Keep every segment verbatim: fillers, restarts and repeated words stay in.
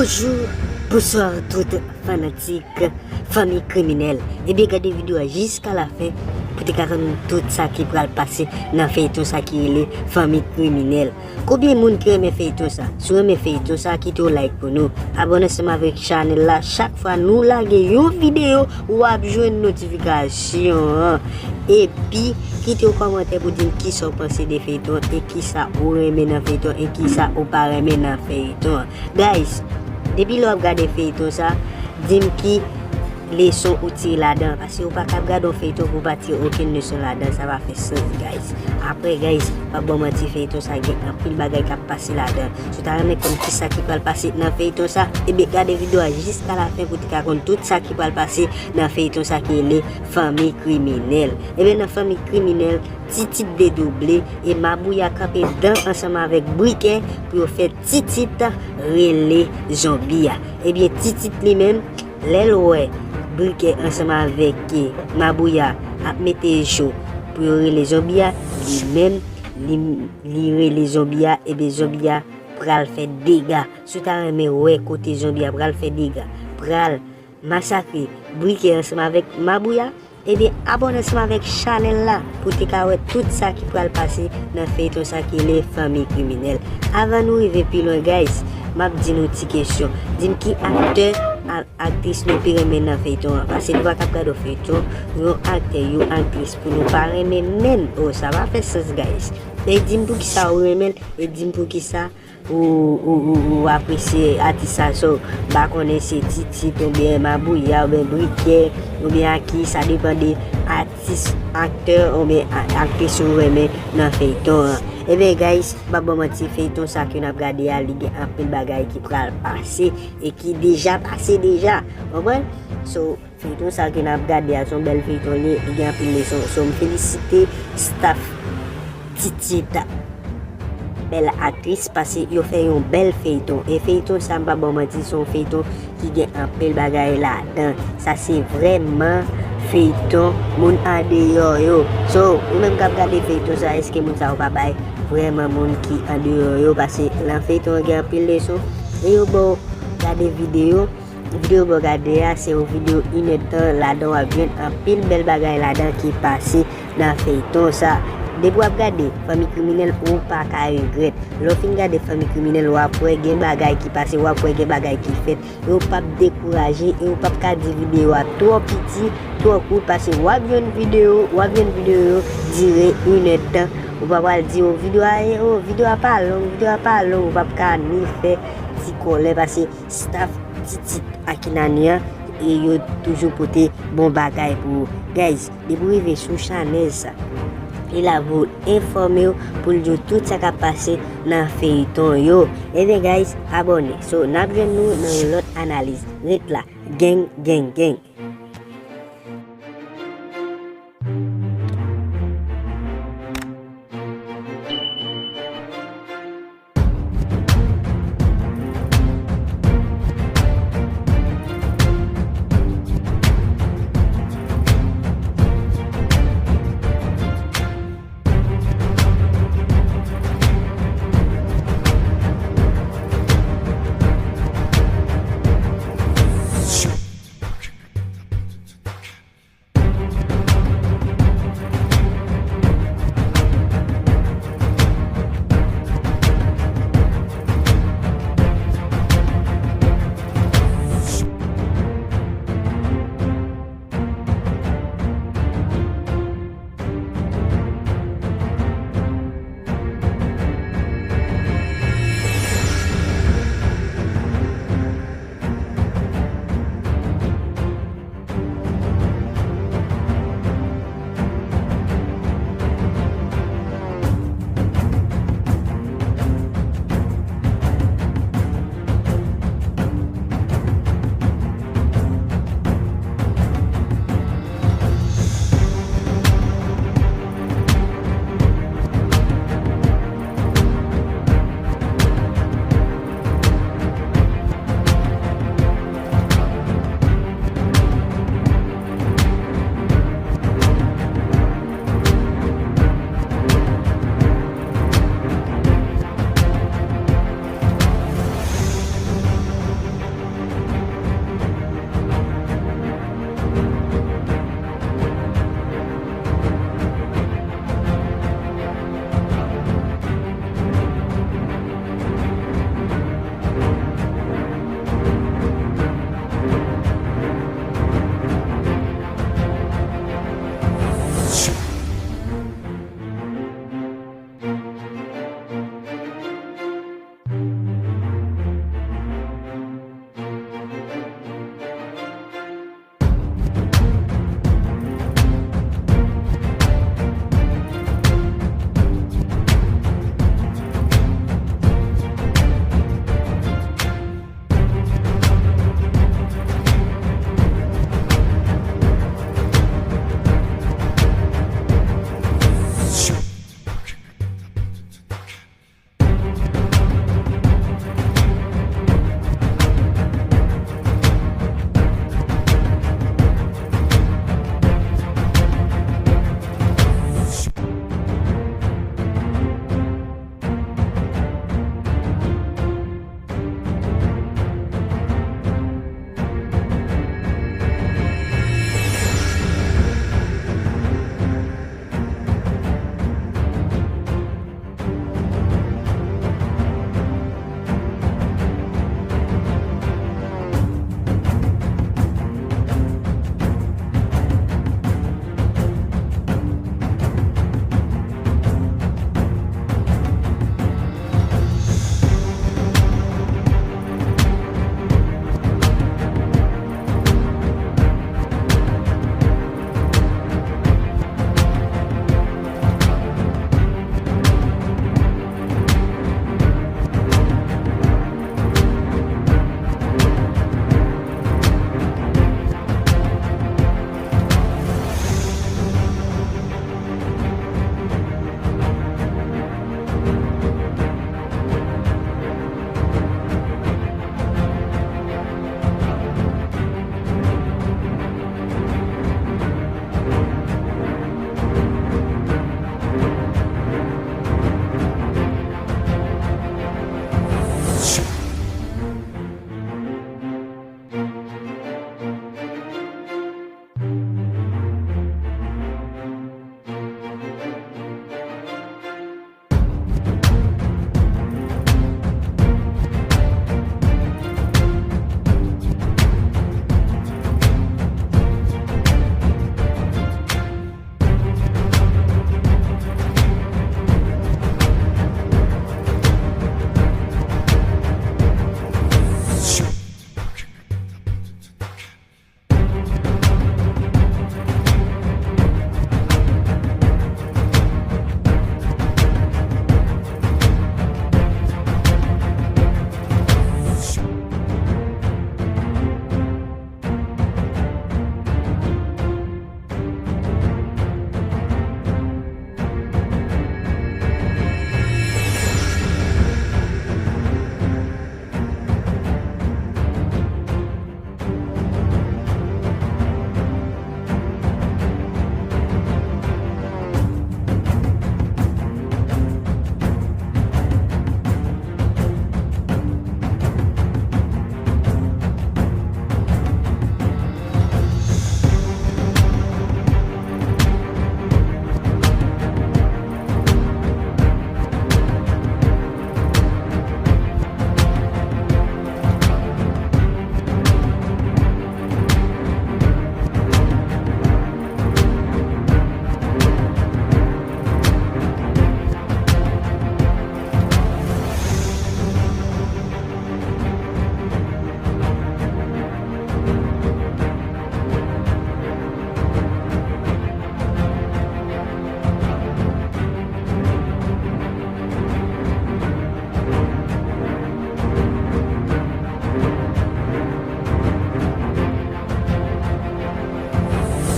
Bonjou, bonswa tout fanatik Fanmi Kriminèl. Ebyen, gade videyo a jiska lafen pou te ka konn tout sa ki pral pase nan feyton sa ki rele Fanmi Kriminèl. Konbyen moun ki renmen feyton sa? Si w renmen feyton sa, kite yon like pou nou. Abòne ansanm avèk chanèl la. Chak fwa nou lage yon videyo, w ap jwenn notifikasyon an. Epi, kite yon kòmantè pou di m kisa w panse de feyton an e kisa ou renmen nan feyton e kisa ou pa renmen nan feyton an. Guys, depi lè w ap gade feyton sa, di m ki leson ou tire ladan. Paske ou pa kab gade yon feyton pou w pa tire okenn leson ladan. Sa pa fè sans, guys. Apre, guys, pa ban manti, feyton sa gen anpil bagay k ap pase ladan. Si w ta renmen konn kisa ki pral pase nan feyton sa, ebyen, gade videyo a jiska lafen pou w te ka konn tout sa ki pral pase nan feyton sa ki rele Fanmi Kriminèl. Ebyen, nan Fanmi Kriminèl, Titit dedouble e Mabouya kanpe dan ansanm avèk Brikè pou yo fè Titit rele zonbi a. Ebyen, Titit li menm, lè l wè Brikè ansanm avèk, e, Mabouya ap mete cho pou yo rele zonbi a, li menm, li, li rele zonbi a, ebyen, zonbi a pral fè dega. Si w ta renmen wè kote zonbi a pral fè dega, pral masakre Brikè ansanm avèk Mabouya, ebyen, abòne ansanm avèk chanèl la pou w te ka wè tout sa ki pral pase nan feyton sa ki rele Fanmi Kriminèl. Avan nou rive pi lwen, guys, m ap di nou ti kesyon. Di m ki aktè ak aktris nou pi renmen nan feyton an. Paske nou pa kab gade yon feyton, yon aktè, yon aktris pou nou pa renmen menm. Oh, sa pa fè sans, guys. E di m poukisa ou renmen l, e di m poukisa ou, ou, ou, ou apresye atis sa. So, m pa konnen se Titit oubyen Mabouya oubyen Brikè oubyen Aki, sa depann de atis, aktè oubyen a-, aktris ou renmen nan feyton an. Ebyen, guys, m pa ban manti, feyton sa ke n ap gade a, li gen anpil bagay ki pral pase e ki deja pase deja. Konprann? So, feyton sa ke n ap gade a, se yon bèl feyton li ye, li gen anpil leson. So, m felisite staff Titit, bèl aktris, paske yo fè yon bèl feyton. E feyton sa, m pa ba w manti, se yon feyton ki gen anpil bagay ladan. Sa se vrèman feyton moun andeyò yo. So, ou menm k ap gade feyton sa, èske moun sa yo pa bay vrèman moun ki andeyò yo? Paske nan feyton an gen anpil leson. E yo ba w gade videyo. Videyo w ap gade a, se yon videyo inèdtan, ladan w ap jwenn anpil bèl bagay ladan ki pase nan feyton sa. Depi w ap gade Fanmi Kriminèl, ou pa ka regrèt. Lè w fin gade Fanmi Kriminèl, w ap wè gen bagay ki pase, w ap wè gen bagay ki fèt. E w p ap dekouraje, e w p ap ka di videyo a twò piti, twò kout, paske w ap jwenn videyo, w ap jwenn videyo yo dire inèdtan. Ou pa pral di, "O, videyo a, e, o, videyo a pa long, videyo a pa long." Ou p ap ka ni fè ti kòlè, paske staff Titit ak Inani an, e yo toujou pote bon bagay pou ou. Guys, depi w rive sou chanèl sa, li la pou l enfòme w, pou l di w tout sa k ap pase nan feyton yo. Ebyen, guys, abòne. So, n ap jwenn nou nan yon lòt analiz. Ret la. Gang, gang, gang.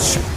Sou